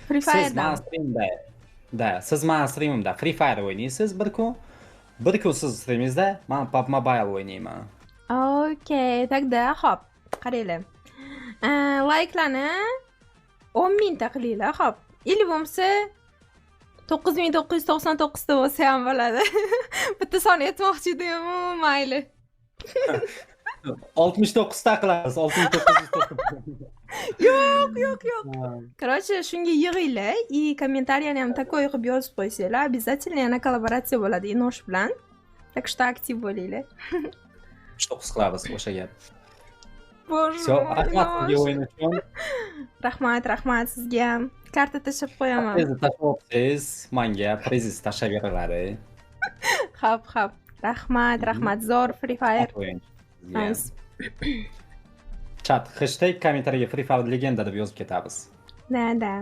Free Siz Fire'dan. Mani streamda, да, siz mani streamimda Free Fire o'ynaysiz bir kun. Bir kun siz streamingizda man PUBG Mobile o'ynayman. Okey, тогда hop, qaranglar. Layklarni 10 mingta qilinglar, hop. Или bo'lmasa 9999 ta bo'lsa ham bo'ladi. Bitta son aytmoqchi edim, mayli. 69 ta qilamiz, 6909. Yo'q, yo'q, yo'q. Короче, shunga yig'inglar и kommentariyani ham такой qilib yozib qo'ysanglar, обязательно yana kollaboratsiya bo'ladi Inosh bilan. Так что aktiv bo'linglar. 69 qilamiz o'sha gap. Боже Всё, мой, rahmat sizga Inosh. o'yin uchun. Rahmat, rahmat sizga ham. Karta tashlab qo'yaman. Prizni tashlayapsiz, manga prizingiz tashlab beriladi. Hop, hop. Rahmat, rahmat. Zo'r Free Fire. O'yin sizga. Nice. Chat, #kommentariyaga Free Fire legenda deb yozib ketamiz. Да, да.